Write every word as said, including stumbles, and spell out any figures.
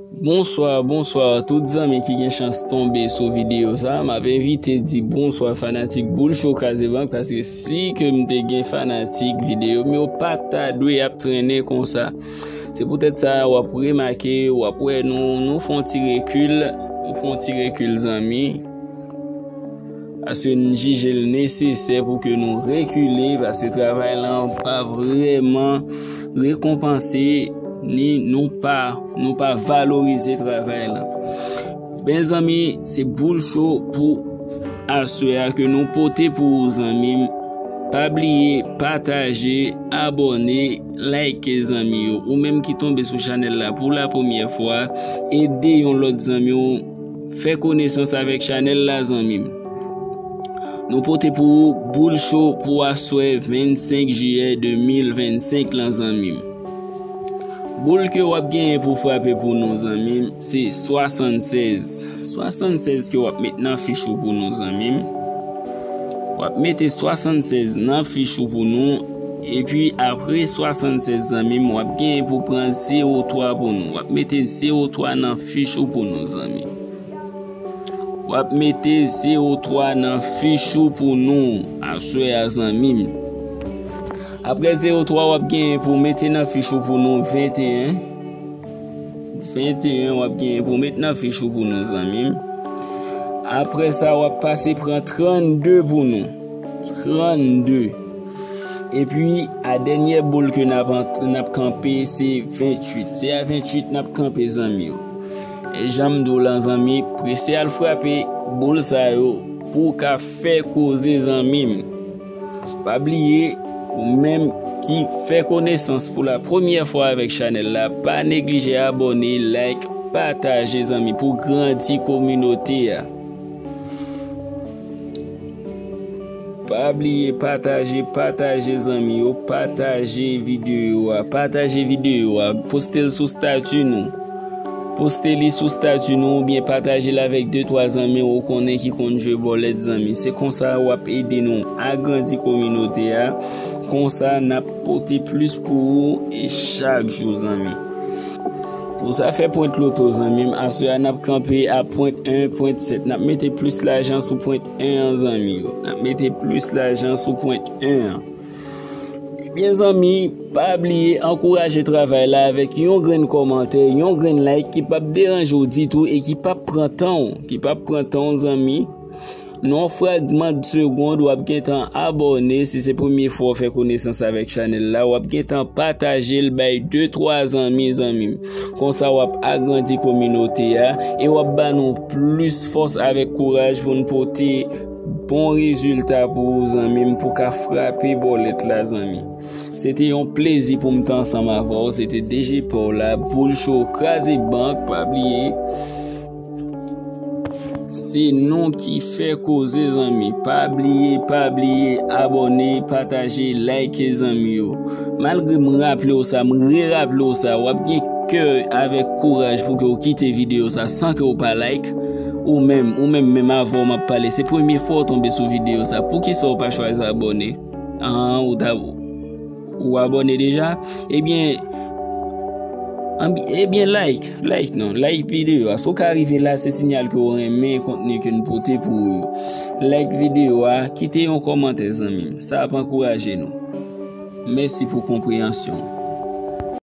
Bonswa, bonswa tout zanmi ki gen chans tonbe sou videyo sa. M ap evite di bonswa fanatik Boul Cho Kraze Bank, paske si ke m te gen fanatik, videyo m yo pa ta dwe ap trennen konsa. Se poutèt sa w ap remake, w ap wè nou, nou fè yon ti rekil, nou fè yon ti rekil zanmi. Paske n jije l nesesè pou ke nou rekile, paske travay lan pa vrèman rekonpanse, ni nou pa, nou pa valorize travay lan. Ben zanmi, se Boul Cho pou aswè a ke nou pote pou ou zanmi m. Pa bliye pataje, abòne, like zanmi yo. Ou menm ki tonbe sou chanèl la pou la premyè fwa, ede yon lòt zanmi w fè konesans avèk chanèl la zanmi m. Nou pote pou ou Boul Cho pou aswè vennsenk jiyè de mil vennsenk lan zanmi m. Boul ke w ap genyen pou frape pou nou zanmi m, se swasannsèz. Swasannsèz ke w ap met nan fich ou pou nou zanmi m. W ap mete swasannsèz nan fich ou pou nou. Epi apre swasannsèz zanmi m, w ap genyen pou pran zewo twa pou nou. W ap mete zewo twa nan fich ou pou nou zanmi m. W ap mete zewo twa nan fich ou pou nou aswè a zanmi m. Apre zewo twa, w ap genyen pou mete nan fich ou pou nou venteyen. Venteyen, w ap genyen pou mete nan fich ou pou nou zanmi m. Apre sa, w ap pase pran trannde pou nou. Trannde. Epi, a dènyè boul ke n ap ant-, n ap kanpe, se venntuit. Se a venntuit n ap kanpe, zanmi yo. E jan m di w lan, zanmi, prese al frape boul sa yo pou w ka fè koze, zanmi m. Pa bliye, ou menm ki fè konesans pou la premyè fwa avèk chanèl la, pa neglije abòne, like, pataje, zanmi, pou grandi kominote a. Pa bliye pataje, pataje zanmi yo, pataje videyo a, pataje videyo a, poste l sou stati nou. Poste li sou stati nou oubyen pataje l avèk de twa zanmi w ou konnen ki konn jwe bòlèt zanmi. Se konsa w ap ede nou agrandi kominote a. Konsa n ap pote plis pou ou e chak jou zanmi. Pou zafè pwent loto zanmi m, aswè a n ap kanpe a pwent en, pwent sèt. N ap mete plis lajan sou pwent en an zanmi yo. N ap mete plis lajan sou pwent en an. Ebyen zanmi, pa bliye ankouraje travay la avèk yon grenn kòmantè, yon grenn like ki p ap deranje w ditou e ki p ap pran tan w, ki p ap pran tan w zanmi. Nan yon fragman de segonn, w ap gentan abòne si se premye fwa w fè konesans avèk chanèl la. W ap gentan pataje l bay de twa zanmi, zanmi m. Konsa w ap agrandi kominote a e w ap ba nou plis fòs avèk kouraj pou n pote bon rezilta pou ou, zanmi m, pou ka frape bòlèt la, zanmi. Se te yon plezi pou m te ansanm avè w. Se te D J pa w la, Boul Cho, kraze bank, pa bliye. Se nou ki fè koze, zanmi. Pa bliye, pa bliye, abòne, pataje, like, zanmi yo. Malgre m raple w sa, m reraple w sa, w ap gen kè avèk kouraj pou ke w kite videyo sa san ke w pa like. Ou menm, ou menm, menm avè w m ap pale, se premye fwa w tonbe sou videyo sa. Poukisa w pa chwazi abòne? An, ou ta, ou abòne deja? Ebyen, anbi-, ebyen, like, like non, like videyo a. Si w ka rive la, se siyal ke w renmen kontni ke n pote pou ou yo. Like videyo a, kite yon kòmantè, zanmi m. Sa ap ankouraje nou. Mèsi pou konpreyansyon.